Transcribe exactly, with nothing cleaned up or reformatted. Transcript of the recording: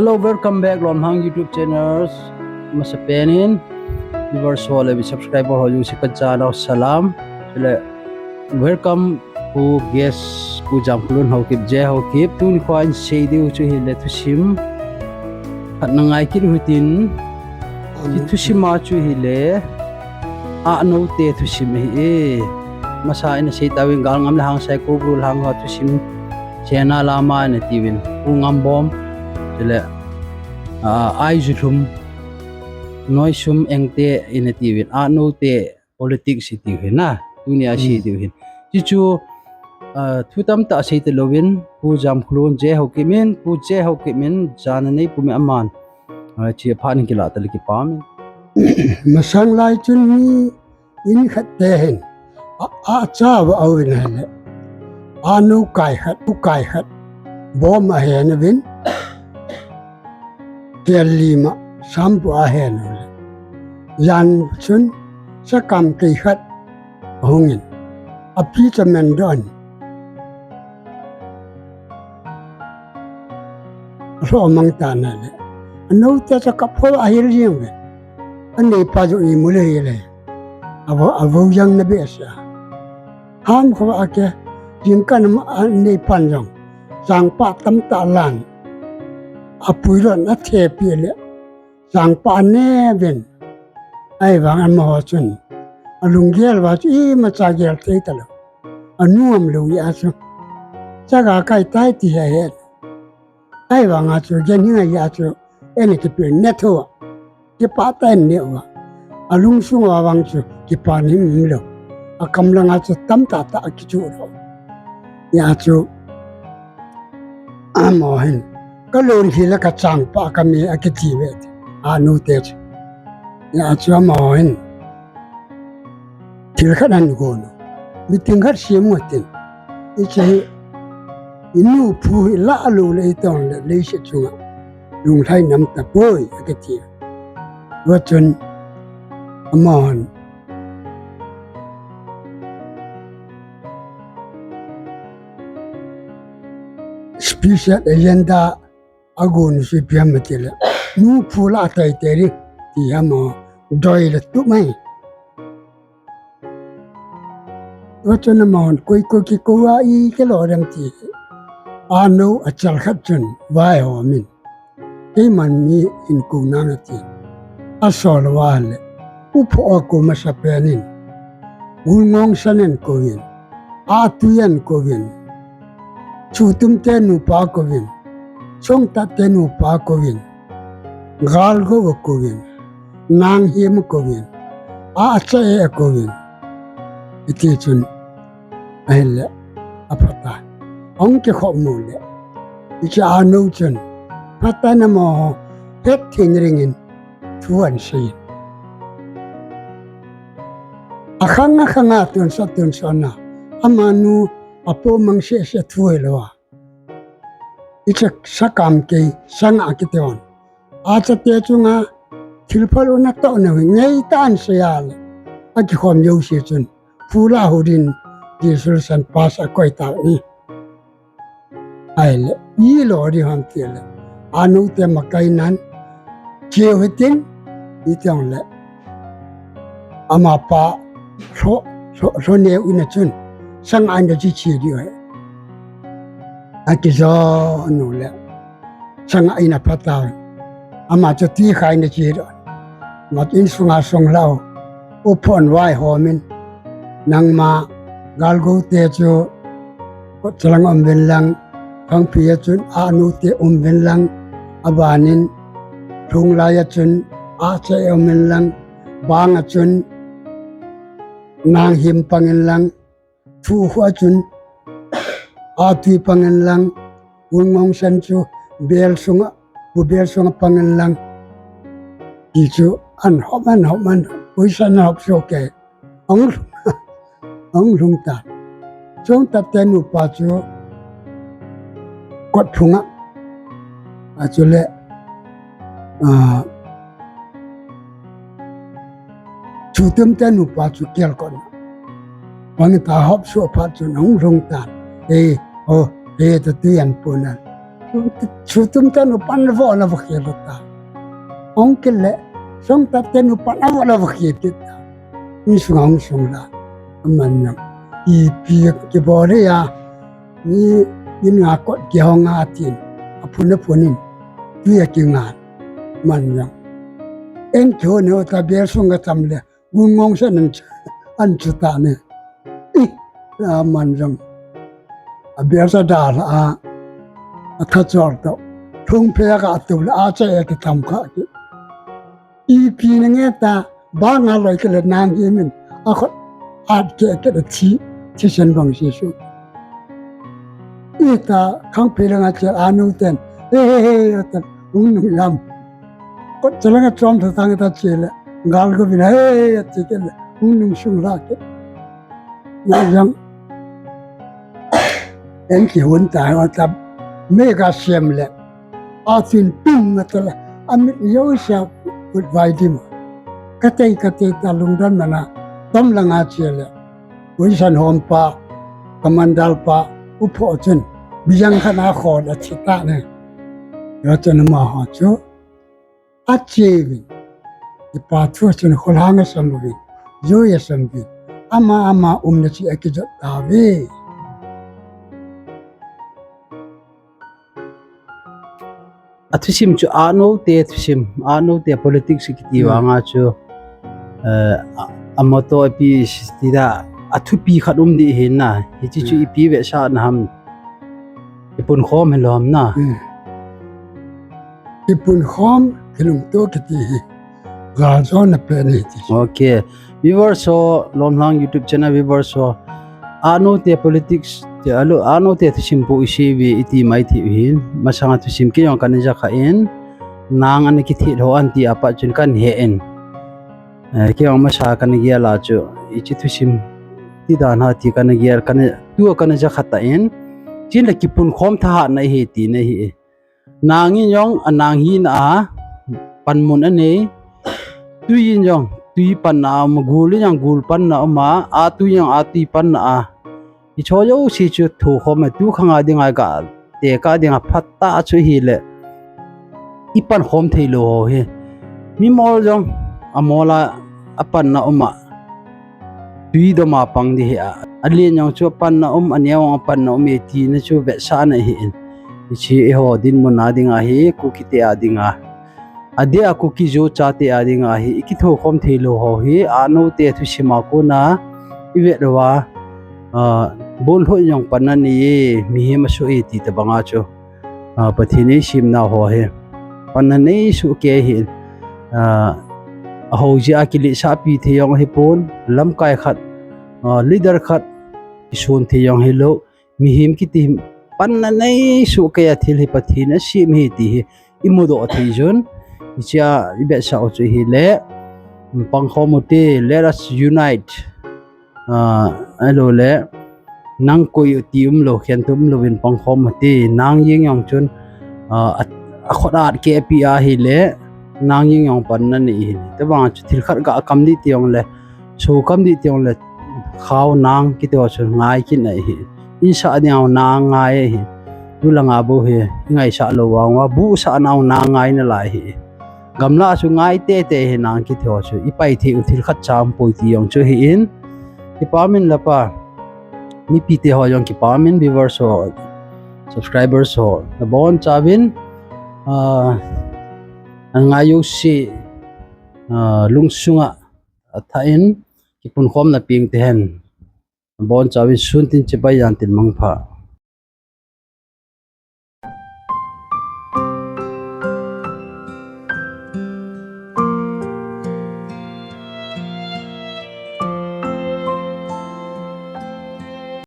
Hello, welcome back Lomhang YouTube channels. Masapen in viewers ho le subscriber ho jouse kachanau salam. Chule welcome Pu guest, Pu Jamkholun Haokip, J Haokip. Tuni kho a hin sei diu chu hile thusim khat na ngai kit u hitin. Hiche thusim a chu hile, ahnou te thusim ahi e. Masa in asei tauvin, gal ngam le hangsa, kou bru le hangsa thusim, Sena lama ina tiuvin, Pu Ngambom, chule, ah, Aijulhum, Noisum Engte ina tiuvin, ahnou te politics itiu hin na, tunia sei diu hin. Hichu, ah, thu tamtah sei talouvin, Pu Jamkholun J Haokip in, Pu J Haokip in, jana nei pum in aman, ah, hiche phat in kilah tale kipah in. Masang lai chun mi in khat te hin, a, acha va auvin ahile, ahnou kai khat, u kai khat, bom ahen uvin, kel lima sampu ahen ule. Jan chun sakam kei khat ahungin, api cha mendoh in, alhoh mang tan ahile, anou te cha kap ho ahil jeng uve. Aneipa jong imu le hile, avou, avou jeng na behseh a, ham kho a ke, jingkah a aneipan jong changpah tamtah lan, apuilon athepeh le, changpah aneuvin. Ahivang amaho chun, alunggel uva chu imacha gel thei talou, anu umlou jeh a chu, chaga kai tai ti ahe. Ahivanga chu ganhing ahi a chu, eina kipeh ne thou a, kipah tah in aneh uva, alungsung uva vang chu kipana himhim lou, akam langa chu tamtah tah akichuh lou. Hijeh a chu, amaho hin, kalon hi le kachangpah kame akiti uve ti, ahnou te chu. Hijeh a chu amaho hin, thil khat ahin gon u, meeting khat sem u hitin, hiche hi, inu phu hi lah lou le hitong le leiset chunga lunglhai nam tapoi akiti. Hijeh chun, amahon special agenda agon u chu ipi ham atile, nu phu lah a tai te ding ti amaho doi le tup mai. Hijeh chun amahon koi koi kikou a ikilo dem ti, ahnou achal khat chun vaihom in, keiman mi hin kou nang ati. Asol uva le, uphoh akou masapen in, Gulngongsan in kouvin, Ahtui in kouvin, Chutum te nupa kouvin, Songtat te nupa kouvin, Galgou kouvin, Nanghem kouvin, Ahcha e kouvin. Hiti chun, ahile, aphatai. Ahung kikhop mu le, hiche ahnou chun, phatah in amaho hetthei nading in thu ahin seiyin, akhang akhang a tonsot tonsot na, amanu apoh mang sehseh thu hilou a, hiche sakam kei sanga kiti hon, achate chunga thilphalou natoh nau hi ngeitah in asei a le, akikhom jouse chun, phu lah a hudin, Jesu san pass akoi tau hi. Ahile, ilo ding ham tile, ahnou te makai nan, cheu hitin, iti jongle, amapa lho, lho, lhoneu in a chun, sanga in a chu che diu ahi. Akijon u le, sanga in a phatau. Ama chu twikhai in a che diu. Ama chu insunga songlhau, uphoh in vaihom in, nangma Galgou te chu kotchalang umuvin lang, Khangphi a chun ahnou te umuvin lang, abanin Lhunglai a chun Ahcha e umuvin lang, Bang a chun Nanghem pangin lang, Thukhu a chun Ahtui pangin lang, Gulngongsan chu Bel sunga, Pu Bel sunga pangin lang, ti chu ahin hop, ahin hop, ahin hop, poisa ahin hop soh kei. Ahung lhung, ahung lhung tan. Songtat te nupa chu kot phunga, achule, ah, Chutum te nupa chu kelkot na. Bang ta hop soh phat chun ahung lhung tan. He, oh, he, ta tui ahin pon a. Chutum tenu pan vo la va khel ta. Ong kile, song ta tenu pan vo la va khel ta. Ni sung ong sung la. Aman yang. Ipi kibol ya. Ni, ni nga kot kihong a tin. Aphun aphun in. Tuya kingan. Man yang. En kyo ne ta bel sung ka tam le. Gun ngong sa nan an chu ta ne. I, la man jong. A bia sa da la a. A tha chor to. Thung phe ka tu la a cha e ki tam kha ki. Ipi ne nge ta ba nga loi ke le nang hi min. A khot at ke ke le thi, thi sen bang si su. I ta khang phe la nga che a nu ten. He he he ten. Ung nu lam. Kot chalanga chom tha tang ta chele. Gal ko bina he he he ti ke le. Hung nung sung la ke. Na jang. En ki hun ta ho ta. Me ka siam le. A tin pum na ta le. A mit yo sa ut vai di ma. Ka tei ka tei ta lung dan mana. Tom la nga chele. Ui san hom pa. Kamandal pa. U pho chun. Bijang khana khon a thi ta ne. Yo chun ma ho chu. A chevin. Ipa thu chun kholhang a sam vin. Joi a sam vin. Ama ama umna chi a kijot ta ve. A thusim chu a no te thusim, a no te politics kiti vanga chu, eh, a, a motto a pi ti da a thupi khat um di hin na. Hichi chu ipi ve sa na ham. Ipun khom hi lom na. Ipun khom, kilungto kiti hi. Gal jo na pe ni ti. Okay. Viewers ho, Lomlhang YouTube channel viewers ho. A no te politics, te alo, a no te thusim po isi ve iti mai ti hin. Masanga thusim kei jong kana ja kha in. Nang ana kithit ho an ti apa chun kan he in. Eh, kei jong masa kana gel a chu. Ichi thusim ti dan ha ti kana gel, kana, tu kana ja kha ta in. Chin la kipun khom tha ha na hi ti na hi. Nang in jong a nang hina a panmun a nei. Tui in jong tui panna a um, gul in jong gul panna a um a, a tui in jong a tui panna a. I cho jouse chu thu khom a tu khang a ding a ga te ka ding a phat ta chu hi le. I pan khom thei lou ho hi. Mi mol jong a mol a, a panna um a. Tui dom a pang di hi a. A lien jong chu a panna um, a neo jong a panna um e ti na chu vetsahna hi in. Hichi eiho dinmun a ding a hi, Kuki te a ding a. A dia Kuki Zo chate a ding a hi, i kitho khom thei lou ho hi, a no te thusim a kona, i vet lou a, a, bon lhoi jong panna nei e, mihem a so e ti ta bang a chu. A, Pathen in eisemna ho hi. Panna nei soh kei hi. A, a ho jeh a kiletsah pi thei jong hi pon, lamkai khat, a, leader khat, kison thei jong hi lou. Mihem kiti hi panna nei soh kei a thil hi Pathen in asem hi ti hi. I mudoh thei jun. Hichea i vetsah u chu hi le. Pang khom u te, let us unite. A, ahilou le, nang koi ti um lou, khen tu um lou in pang khom u te, nang jeng jong chun, a, a, a khut a at ke pi a hi le, nang jeng jong panna nei hi. Te bang chu thil khat ga kam di ti jong le, so kam di ti jong le, khao nang kiti ho chu ngai kin a hi. Insah ding ho nang ngai hi. Tu langa bou hi, i ngaisah lou vang uva, bu sah nau nang ngai na lai hi. Gamla chu ngai tete hi nang kiti ho chu. I pai thei u thil khat cha um poi ti jong chu hi in. Kipah min lapa. Mipi te ho jong kipah min viewers ho, subscribers ho. Na bon chauvin, ah, an ngai u si, ah, lungsunga a tha in, kipun khom na ping te hen. Na bon chauvin sun tin chibai jan tin mangpha.